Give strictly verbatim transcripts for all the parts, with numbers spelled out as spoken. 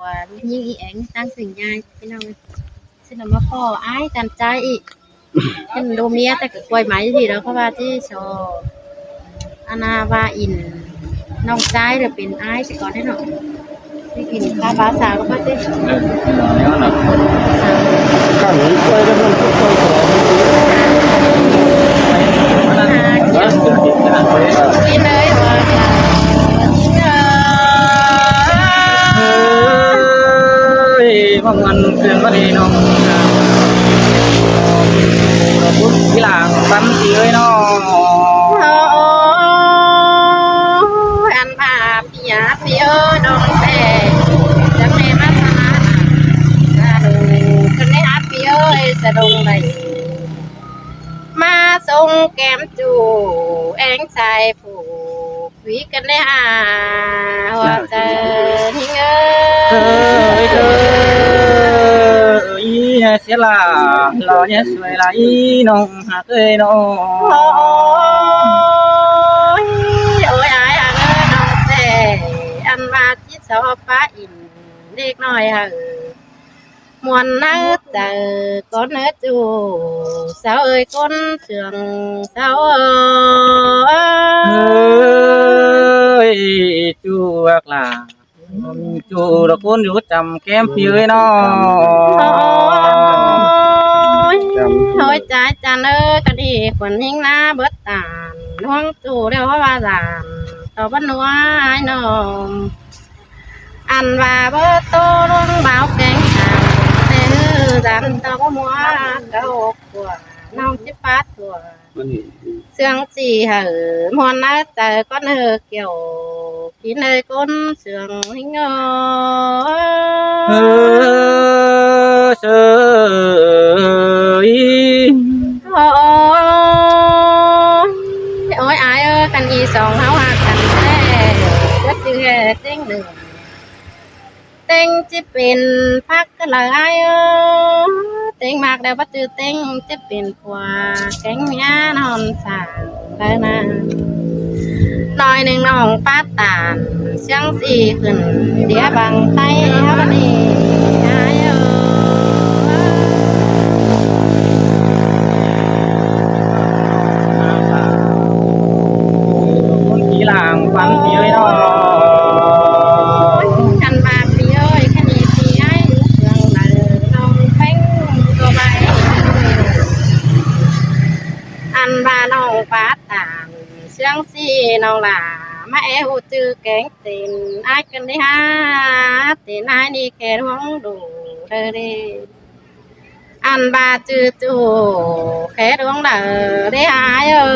Ua, ꞌlụk ꞌnhính ꞌí eng ꞌtáng ꞌsịn ꞌnhai, ꞌpi ꞌnọng. ꞌSịn ꞌnặn ꞌmá ꞌpo ải ꞌTan ꞌChái ꞌí. ꞌChịn đu ꞌmía ta ꞌcọ ꞌquái mảy ꞌhị ꞌlẹo, ꞌpưa ꞌva ꞌchí so ꞌnặn ꞌva in ꞌnọng ꞌchái ꞌlẹo pên ải ꞌsịn ꞌcọ ꞌnị ꞌnọ. ꞌChịn ꞌcọ ꞌpá sáo ꞌcọ ꞌpá ꞌchí. Ơi, ꞌmá ꞌnguen ꞌcứn ꞌmá đi ꞌnọng. ꞌPứng ꞌpi ꞌláng ꞌpắn ꞌpi ơi ꞌnọ. Ôi, ăn ꞌva ꞌpi ꞌpi ơi ꞌnọng ꞌtẹ, chắng ꞌnê ꞌmá sa ꞌmá, sa đu, chắng ꞌnê hák ꞌpi ơi, sa đu đảy ꞌmá sống kém ꞌchu, eng sai phủ, quí căn đé ha, ꞌhua chaư ꞌnhính ơi. Ơi, ơi, ꞌí sia ꞌla, lo ꞌnhá suối ꞌla ꞌí ꞌnọng hák ơi ꞌnọ. Ôi, ôi, ải hák ơi ꞌnọng ꞌtẹ, ăn ꞌva ꞌchí so ꞌpá in đếc ꞌnọi hák ơi. Muôn náo chaư ꞌcốn ꞌnớ ꞌchu, sau ơi ꞌcốn sương sau ơi. Ơi, ꞌchu ꞌvặc ꞌla, ꞌchu ꞌlẹo ꞌcốn dú chăm kém ꞌpi ơi ꞌnọ. Ôi, ôi, ꞌchái ꞌchăn ơi, ꞌcọ đi khuôn ꞌnhính ꞌná bớt tản, ꞌluống ꞌchu ꞌlẹo ꞌva dản, ꞌto bớt ꞌnua ải ꞌnọng. Ăn ꞌva bớt ꞌtố ꞌluống báo kéng sảng, ꞌtẹ ꞌhứ dản ꞌto bớt ꞌmua cáu ꞌcọ ꞌnọng ꞌchí pát ꞌcọ. Sương ꞌchí hảư muôn náo chaư ꞌcốn ꞌhứ kiẻo, kin ơi ꞌcốn sương ꞌnhính ơi. Ơ, sơ ơi. Ôi, ôi, ải ơi, căn ꞌnị song ꞌháu hák căn ꞌtẹ, bớt ꞌchư ꞌhế ꞌtếng ꞌnưng. ꞌTếng ꞌchí pên phák ꞌcọ ꞌlạ ải ơi, ꞌtếng ꞌmặc ꞌlẹo bớt ꞌchư ꞌtếng ꞌchí pên ꞌpua kéng ꞌmía ꞌnọn sảng đaư ꞌna. ꞌNọi ꞌnưng ꞌnọng pát tản, siếng ꞌchí khửn đĩa bang ꞌTáy ꞌháu ꞌnị ải ơi. ꞌPi ꞌláng ꞌpắn ꞌpi ơi ꞌnọ. Căn ꞌva ꞌpi ơi, căn ꞌnị ꞌpi ải, ꞌlụk sương đaư ꞌnọng ꞌpéng ꞌcọ ꞌvạy. Ăn ꞌva ꞌnọng pát tản, siếng ꞌchí ꞌnọng ꞌla, ꞌmá é ꞌhụ ꞌchư kéng tên, ải căn đé ha, tên ải ꞌnị khen ꞌhuống đủ đaư đê. Ăn ꞌva ꞌchư ꞌchu khen ꞌhuống đaư đê ải ơi.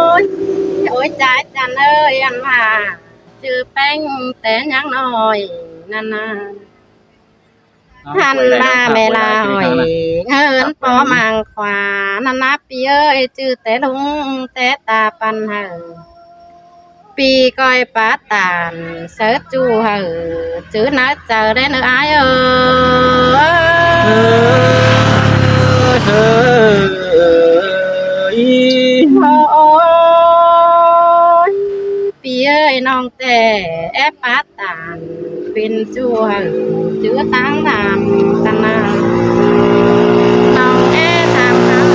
Ôi, ôi, ꞌchái ꞌchăn ơi, ăn ꞌva ꞌchư ꞌpéng té ꞌnhắng ꞌnọi ꞌnặn ꞌna. Ăn ꞌva ꞌme ꞌla hỏi ꞌngớn ꞌpo mang khua ꞌnặn ꞌna ꞌpi ơi, ꞌchư té ꞌlung té ta păn hảư ꞌpi ꞌcoi pát tản, sáư ꞌchu hảư ꞌchư náo chaư đé ꞌnớ ải ơi. Ôi, ꞌpi ơi, ꞌnọng ꞌtẹ é pát tản pên ꞌchu hảư ꞌchư ꞌtáng tham căn ꞌna. ꞌNọng é tham tham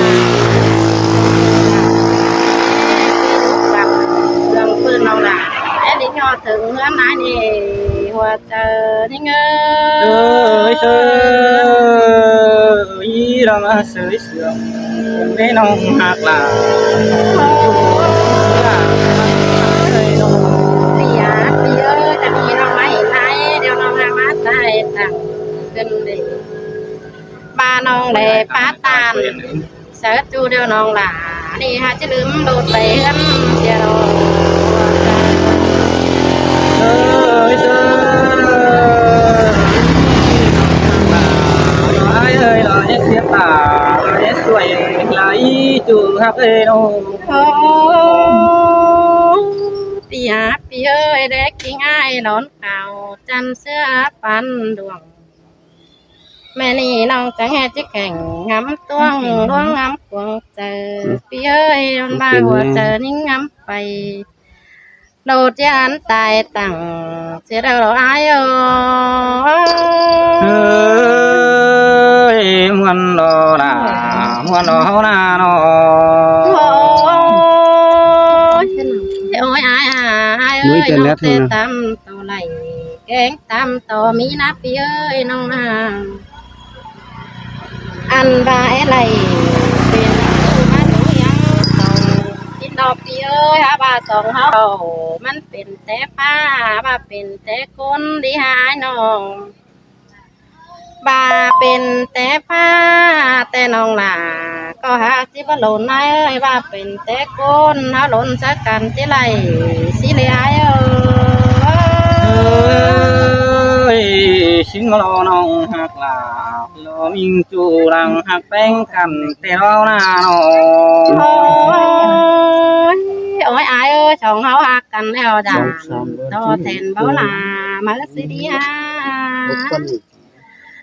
ꞌlạ, ꞌsướng ꞌpưa ꞌnọng ꞌlạ, é đi ꞌnhó thửng ꞌhướn ải ꞌnị, ꞌhua chaư ꞌnhính ơi. Ơi, sơ ơi, ꞌlạ ꞌmá sới sương, ꞌpéng ꞌnọng hák ꞌlạ. ꞌPi ơi, ꞌpi ơi, căn ꞌnị ꞌnọng ꞌmá hên ải, điêu ꞌnọng ꞌmá ꞌmá tai tẳng ꞌcứn đê. ꞌVa ꞌnọng đảy pát tản, sáư ꞌchu điêu ꞌnọng ꞌlạ, ꞌnị ha ꞌchí ꞌlứm đốt pay ꞌhướn sia ꞌnọ. Ơi, sơ ơi, ꞌlạ ꞌhế siếp ta, ꞌlạ ꞌhế suối, ꞌlạ ꞌí ꞌchu hák ơi ꞌnọ. Ơ, ꞌpi ơi, ꞌpi ơi, đé kin ải lón khảu chăn ꞌsứa păn đuống. ꞌMẹ ꞌnị ꞌnọng chắng ꞌhẹn ꞌchí khẻng ngắm ꞌtuống ꞌluống ngắm cuông chaư. ꞌPi ơi, ꞌnặn ꞌva hua chaư ꞌnhính ngắm pay, ꞌlụk ꞌchí ăn tai tẳng sia đaư lo ải ơi. ꞌMuôn lo lả, ꞌmuôn lo ꞌháu ꞌna lo. Ôi, ôi, ải à, ải ơi, ꞌnọng té tăm tô đảy, kéng tăm tô ꞌmí ꞌna ꞌpi ơi ꞌnọng ꞌna. Ăn ꞌva é đảy pên ꞌmắn ꞌnụ ꞌnhắng song kin lo ꞌpi ơi, hák ꞌva song ꞌháu ꞌmắn pên té ꞌphạ, hák ꞌva pên té ꞌcốn đi hák ải ꞌnọng. ꞌVa pên té ꞌphạ té ꞌnọng lả ꞌcọ hák ꞌchí báu lốn ải ơi, ꞌva pên té ꞌcốn ꞌháu lốn sáư căn ꞌchí đảy ꞌsị ꞌlẹo ải ơi. ꞌSịn ꞌmá lo ꞌnọng ꞌhặc lả, lo ꞌminh ꞌchu lăng ꞌhặc ꞌpéng căn té ꞌháu ꞌna lo. Ôi, ôi, ải ơi, song ꞌháu ꞌhặc căn ꞌlẹo dản, ꞌto thẻn báu lả ꞌmá ꞌsứ đi hák.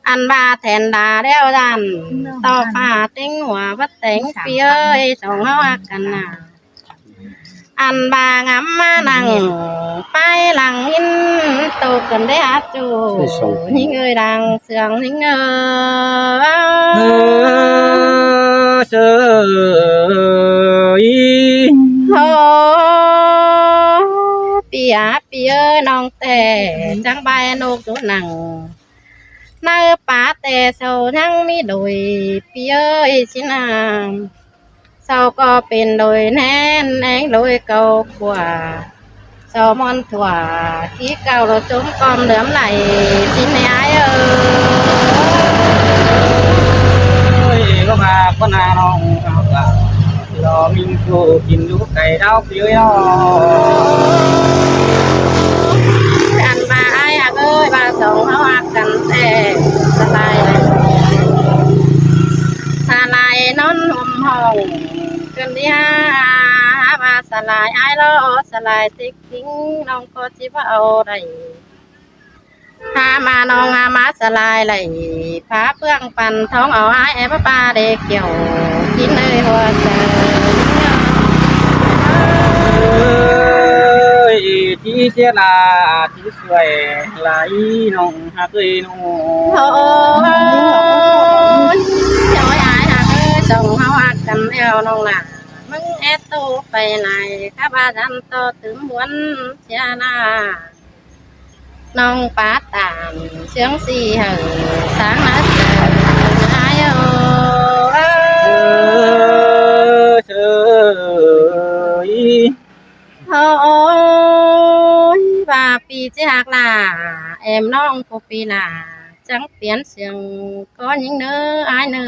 Ăn ꞌva thẻn lả ꞌlẹo dản, ꞌto ꞌphạ ꞌtếng hua bát téng ꞌpi ơi, song ꞌháu ꞌhặc căn ꞌna. Ăn ꞌva ngắm ꞌmá nẳng pay lăng ꞌnhính tô căn đé hák ꞌchu ꞌnhính ơi, lăng sương ꞌnhính ơi. Ơ, ꞌsớ ꞌi. Hô, ꞌpi à, ꞌpi ơi, ꞌnọng té chắng ꞌvạy ꞌnộc dú nẳng ꞌnớ pá té sau ꞌnhắng ꞌmí đuổi ꞌpi ơi ꞌsịn ꞌna. Sau ꞌcọ pên đuổi ꞌnén ꞌnéng đuổi cáu ꞌquá. Sau ꞌmuôn thuả ꞌkí cáu lo chốm ꞌcom lướm đảy ꞌsịn ꞌnê ải ơi. Ôi, báu ꞌva ꞌcốn ꞌna ꞌnọng ꞌhặc lả, lo ꞌminh ꞌchu kin lú cay đao ꞌpi ơi lo. Ăn ꞌva ải ꞌhặc ơi, ꞌva song ꞌháu ꞌhặc căn té, sa lai, sa lai ꞌnón ꞌhôm ꞌhọng căn đi hák, ꞌva sa lai ải lo, sa lai tếc ꞌkính ꞌnọng ꞌcọ ꞌchí báu au đảy. Hák ꞌmá ꞌnọng hák ꞌmá sa lai đảy, phá ꞌpương păn ꞌthóng au ải é báu ꞌva đé kiẻo kin ơi hua chaư. Ơi, ꞌchí sia lả, ꞌchí suối lả ꞌi ꞌnọng ꞌhặc ơi ꞌnọng. Ôi, ôi, ải ꞌhặc ơi, song ꞌháu ꞌhặc căn ꞌlẹo ꞌnọng lả. ꞌMứng é tô pay lai, khắp ꞌva dắn tô tứm ꞌmuôn sia lả. ꞌNọng pá tản sương ꞌsị hảư sáng ꞌnớ ꞌsớ ải ơi. Ơ, ꞌsớ ꞌi. Ôi, ꞌva ꞌpi ꞌchí ꞌhặc lả, êm ꞌnọng ꞌpộ ꞌpi lả chắng piến sương ꞌcọ ꞌnhính ꞌnớ ải ꞌnớ.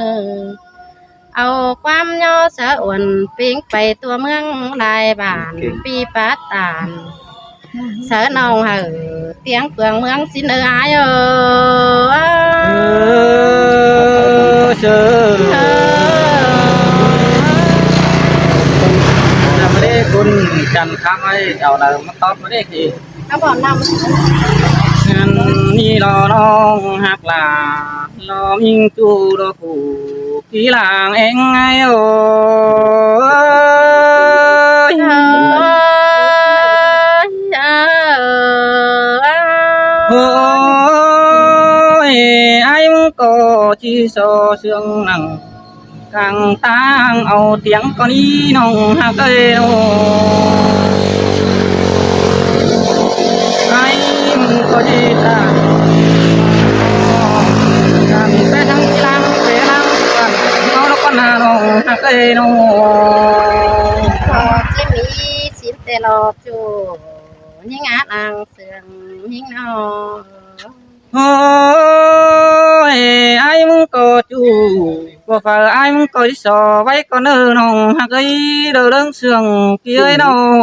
Au ꞌquám ꞌnhó sáư uôn ꞌpính pay tua ꞌmướng lai bản ꞌpi pá tản. Sáư ꞌnọng hảư ꞌtiếng ꞌpương ꞌmướng ꞌsịn ꞌnớ ải ơi. Ơ, ꞌsớ. Ơ. Chăm đé ꞌcốn chăn khắp ải, au đaư ꞌmá tóp đé kì. Ăn ꞌnị lo ꞌnọng ꞌhặc lả, lo ꞌminh ꞌchu lo phủ kí lăng eng ải ơi. Ôi, ải ꞌmứng ꞌcọ ꞌchí so sương nẳng cang ꞌtáng au ꞌtiếng ꞌcọ ꞌnị ꞌnọng ꞌhặc ơi ꞌnọng. Ải ꞌmứng ꞌcọ ꞌchí ta cang pé thắng ꞌchí lăng pé lăng ꞌcọ ꞌnị ꞌnọng ꞌhặc ơi ꞌnọng. ꞌCọ ꞌchí ꞌmí ꞌsịn té lo ꞌchu ꞌnhính át ang sương ꞌnhính ꞌnọng. Ôi, ải ꞌmứng ꞌcọ ꞌchu, ꞌcọ phaư ải ꞌmứng ꞌcọ ꞌchí so ꞌvạy ꞌcọ ꞌnớ ꞌnọng ꞌhặc ơi, đaư ꞌlớng sương ꞌpi ơi ꞌnọng.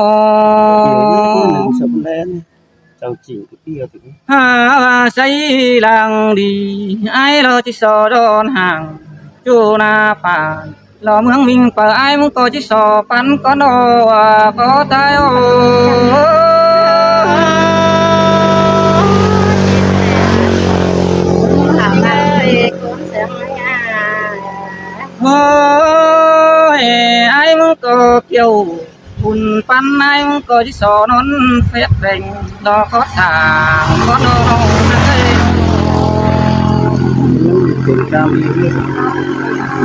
Hák ꞌva sáư lăng đi, ải lo ꞌchí so đón hàng ꞌchu ꞌna pà. Lo ꞌmướng ꞌminh phaư ải ꞌmứng ꞌcọ ꞌchí so păn ꞌcốn đo ꞌcọ tai ơ. Ôi, ải ꞌmứng ꞌcọ kiêu bun păn, ải ꞌmứng ꞌcọ ꞌchí so ꞌnón phép pheng, lo có sảng có lo ꞌnọng ꞌhặc ới.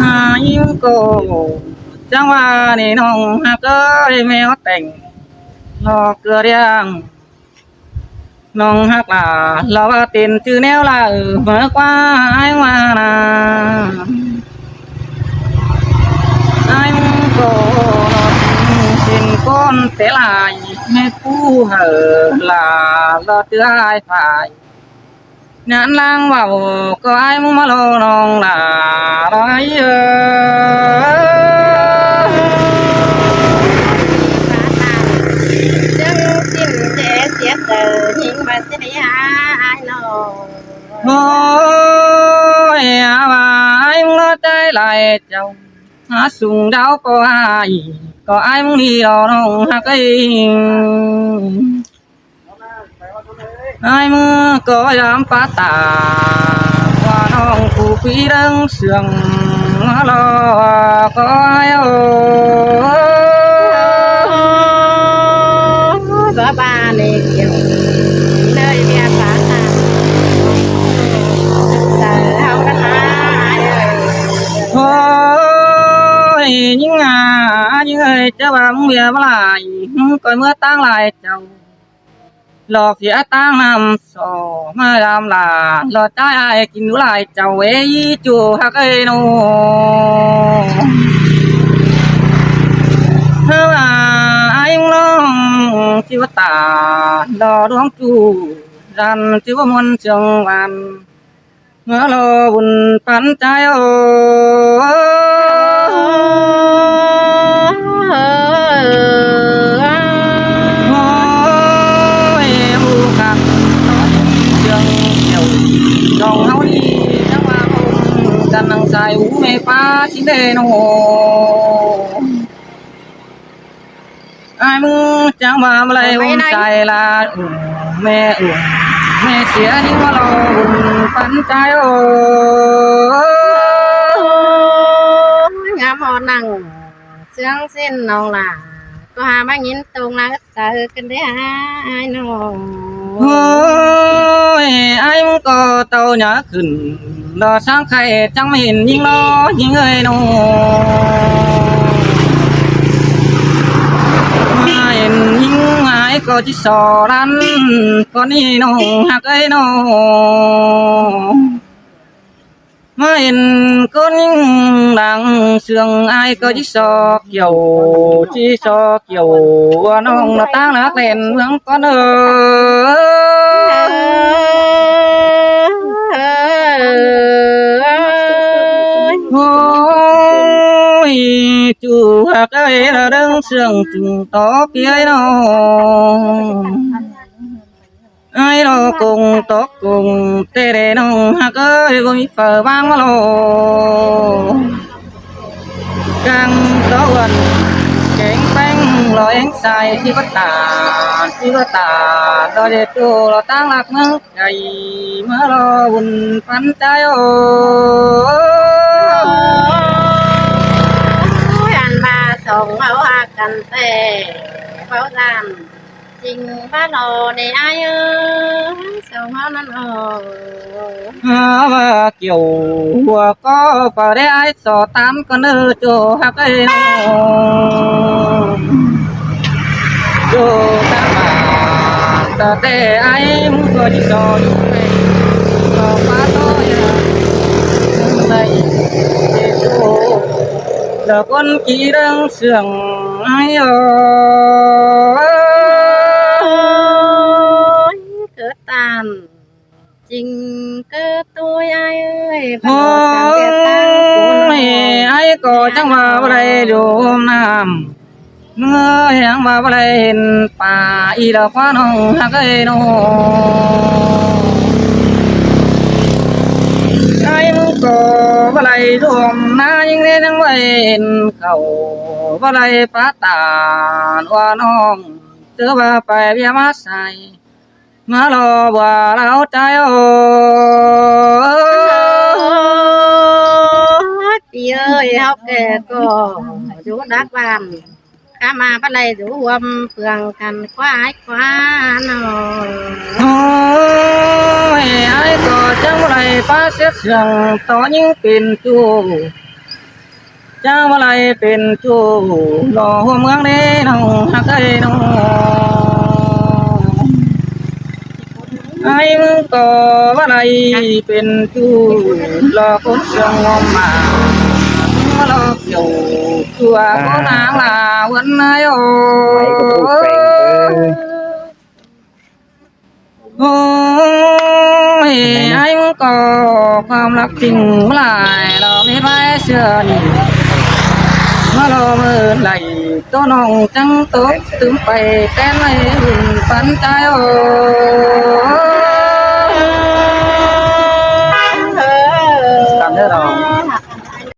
Ải ꞌmứng ꞌcọ chắng ꞌva ꞌnị ꞌnọng ꞌhặc ới, ꞌme ók tẻng lo ꞌcọ ꞌliệng ꞌnọng ꞌhặc lả, lo ꞌva tin ꞌchư ꞌnéo lả ꞌmưa ꞌquá ải ꞌmá na. Ải ꞌmứng ꞌcọ tin ꞌcốn té lai, ꞌme ꞌcú hảư lả lo ꞌchư ải phải. ꞌNhắn ꞌláng ꞌvạu ꞌcọ ải ꞌmứng ꞌmá lo ꞌnọng lả lo ải ới. Ôi, a ꞌva ải ꞌmứng ꞌló ꞌchái lai chảu, hák sung đao ꞌcọ ải, ꞌcọ ải ꞌmứng đi lo ꞌnọng ꞌhặc ới. Ải ꞌmứng ꞌcọ dăm pá ta, ꞌva ꞌnọng phủ pí ꞌlớng sương lo ꞌcọ ải ới. Bá ba ꞌnị kiêu ꞌnới ꞌviạk pá ta, sương hảư ꞌháu căn ải ới. Ôi, ꞌnhính a, ꞌnhính ơi, ꞌchớ ꞌva ꞌmứng ꞌviạk ꞌmá lai, ꞌcoi ꞌmứa ꞌtáng lai chảu. Lo ꞌviạk ꞌtáng ꞌnặm so ꞌmá dăm lả, lo ꞌchái ải kin đu lai chảu ới, ꞌchu ꞌhặc ới ꞌnọng. Hơ a, ải ꞌmứng ꞌlóng ꞌchí ꞌva ta, lo ꞌluống ꞌchu, ꞌdan ꞌchí ꞌva ꞌmuôn sương ꞌvan. ꞌMá lo bun păn ꞌchái ới. Ôi, ꞌmự khắc ꞌnón sương kiêu, ꞌnọng ꞌháu ꞌnị chắng ꞌva ꞌcốn căn ꞌnăng sai ú ꞌme pá sính đê ꞌnọng. Ải ꞌmứng chắng ꞌva ꞌmá lai ôm sai lả, ôm ꞌme, ôm ꞌme sia ꞌnhính ꞌmá lo bun păn ꞌchái ới. Ôi, ngắm ꞌhọt ꞌnăng sương ꞌsịn ꞌnọng lả, ꞌcọ hák ꞌmá ꞌnghín tông lả ứt sa ứt căn đé hả ải ꞌnọng. Ôi, ải ꞌmứng ꞌcọ tảu nhá khửn, lo sáng khay chắng ꞌmá hên ꞌnhính lo ꞌnhính ơi ꞌnọng. ꞌMá hên ꞌnhính ải ꞌcọ ꞌchí so ꞌlắn ꞌcốn ꞌnị ꞌnọng ꞌhặc ới ꞌnọng. ꞌMá hên ꞌcốn ꞌnhính đang sương ải ꞌcọ ꞌchí so kiêu, ꞌchí so kiêu ꞌva ꞌnọng lo ꞌtáng lák ꞌlen ꞌmướng ꞌcốn ới. Ôi, ꞌchu ꞌhặc ới, lo ꞌlớng sương ꞌchu tó ꞌpi ới ꞌnọng. Ải lo công tốc công té đé ꞌnọng ꞌhặc ới, ꞌcọ ꞌmí phaư ꞌváng ꞌmá lo. Cang tó uôn kéng ꞌpéng lo ꞌéng sai ꞌchí báu ta, ꞌchí báu ta, lo đé ꞌchu lo ꞌtáng lák ꞌmướng cay ꞌmá lo bun păn ꞌchái ới. Ôi, ăn ꞌva song ꞌháu ꞌhặc căn ꞌtẹ, ꞌvạu dản ꞌching ꞌva lo đé ải ới, song ꞌháu ꞌnặn ới. Hả, ꞌva kiêu hua ꞌcọ pha đé ải so ꞌtan ꞌcọ ꞌnớ ꞌchu ꞌhặc ới ꞌnọng. ꞌChu ꞌtan ꞌva ta té ải ꞌmứng ꞌcọ ꞌchí so ꞌnhính ꞌlẹng, so pá ꞌtoi a, ꞌnhính ꞌlẹng ꞌchu. Lo ꞌcốn ꞌchí ꞌlớng sương ải ới. Ôi, ꞌcọ ꞌtan ꞌching ꞌcọ ꞌtoi ải ới. Ôi, ải ꞌcọ chắng ꞌva ꞌva đảy đôm ꞌnặm, ꞌmưa ꞌhẹng ꞌva ꞌva đảy hên pá, ꞌí lo ꞌquá ꞌnọng ꞌhặc ới ꞌnọng. Ải ꞌmứng ꞌcọ ꞌva đảy đôm ꞌná, ꞌnhính ꞌnê ꞌnhắng ꞌva đảy hên khảu, ꞌva đảy pá ꞌtan ꞌva ꞌnọng, ꞌchớ ꞌva pay ꞌviạk ꞌmá sai, ꞌmá lo bua ꞌlẹo ꞌchái ới. Pi Ơi, hốc kẻ có dú đắc bàn. Cá mà bắt lấy dú huôm phường cắn khoái khoái nó. Ôi, ai có chăng bắt lấy phá xiết sương tó những pin chu. Chăng bắt lấy pin chu, lo huôm mương đế nông hắc cây nông. Ai mương có bắt lấy pin chu, lo cốn sương ngom mà. Mà lo kiểu chùa có nắng là huấn ai ô. Máy có thu phèn, ừ. Ôi, ai mương có khoam lắc chinh mưa lai lo mết vai sương. Mà lo mưa lai tô nông chăng tốt tưm pay ten lai hùn phắn chai ô.